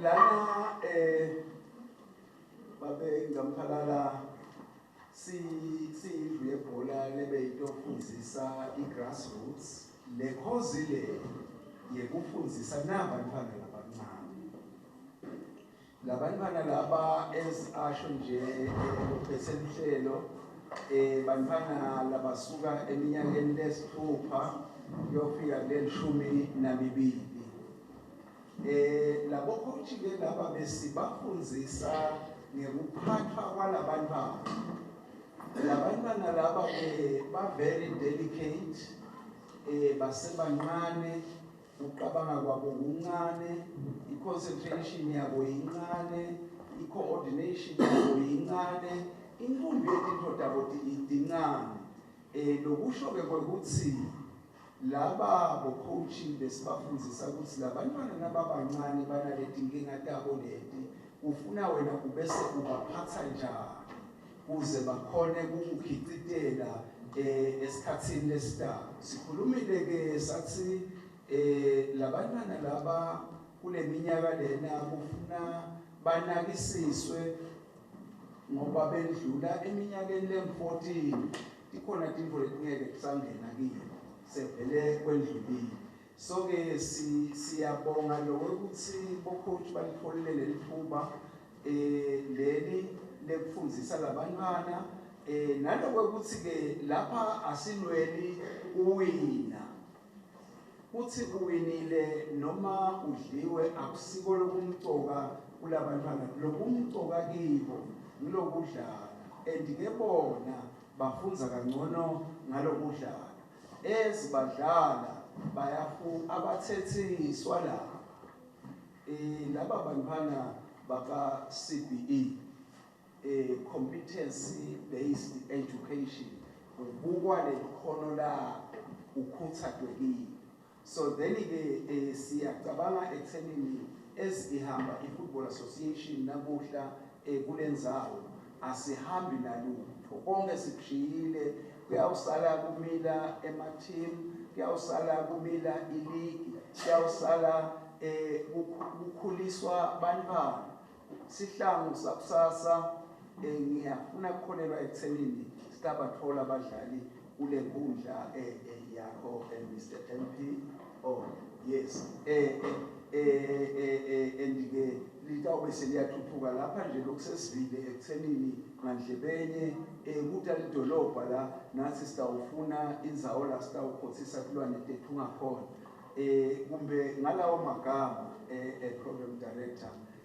Lana babe Ngamphalala, si siyindlu yebhola lebeyitofundzisa i-grassroots le cause le yekufundzisa nabantwana labancane, labantwana laba, as asho nje lophethe luhlelo, bantwana labasuka eminyakeni 6 kuyofika kuleli 12. Labo coach ke laba besibafundzisa ngekuphathwa kwalabantwana. Labantwana laba ke ba very delicate, basebancane, uqabanga kwabo kuncane, i-concentration yabo yincane, i-coordination yabo yincane, inqumbi yetintfo tabo tincane. Lokusho ke kwekutsi laba bo-coach besibafundzisa ukuthi labantwana nababancane banaletinkinga tabo leti, ufuna wena ubese ubaphatsa njani kuze bakhone kukukhicitela esikhatsini lesitayo. Sikhulumile ke sathi labantwana laba kule minyaka lena kufuna banakisiswe, ngoba bendlula eminyakeni leng-14 tikhona tintfo letingeke kusangena kiyo, sevele kwendlulile. So ke siyabonga lokho ukuthi bo-coach balitfolile lelitfuba leli lekufundzisa labantwana, naloko ukuthi ke lapha asilweli uwina. Kuthi uwinile noma udliwe akusiko lokumcoka kulabantwana. Lokumcoka kibo ngilokudlala, and ke bona bafundza kangcono ngalokudlala. Ezibadlala bayafu abathethiswa laba, laba bantwana baka CBE, competency based education, ubukwa lekhono lakho, ukhuthadwe kilo. So then ke siyacabanga ekuthenini as ihamba i-football association nabuhla kulendzawo, asihambi nalutho, konke sikushiyile. Kuyawusala kumila ema-team, kuyawusala kumila iligi, kuyawusala kukhuliswa bantwana, sihlangu sakusasa. Ngiyafuna ukukholelwa ekuthenini sitabathola abadlali kule nkundla yakho, Mr MP. Oh yes, and ke litawube seliyathuthuka lapha nje lokusesivile ekuthenini ngandlebenye kuta lidolobha la, nathi sitawufuna indzawo la sitawukhothisa tilwane tethu ngakhona. Kumbe ngalawo magama, program director.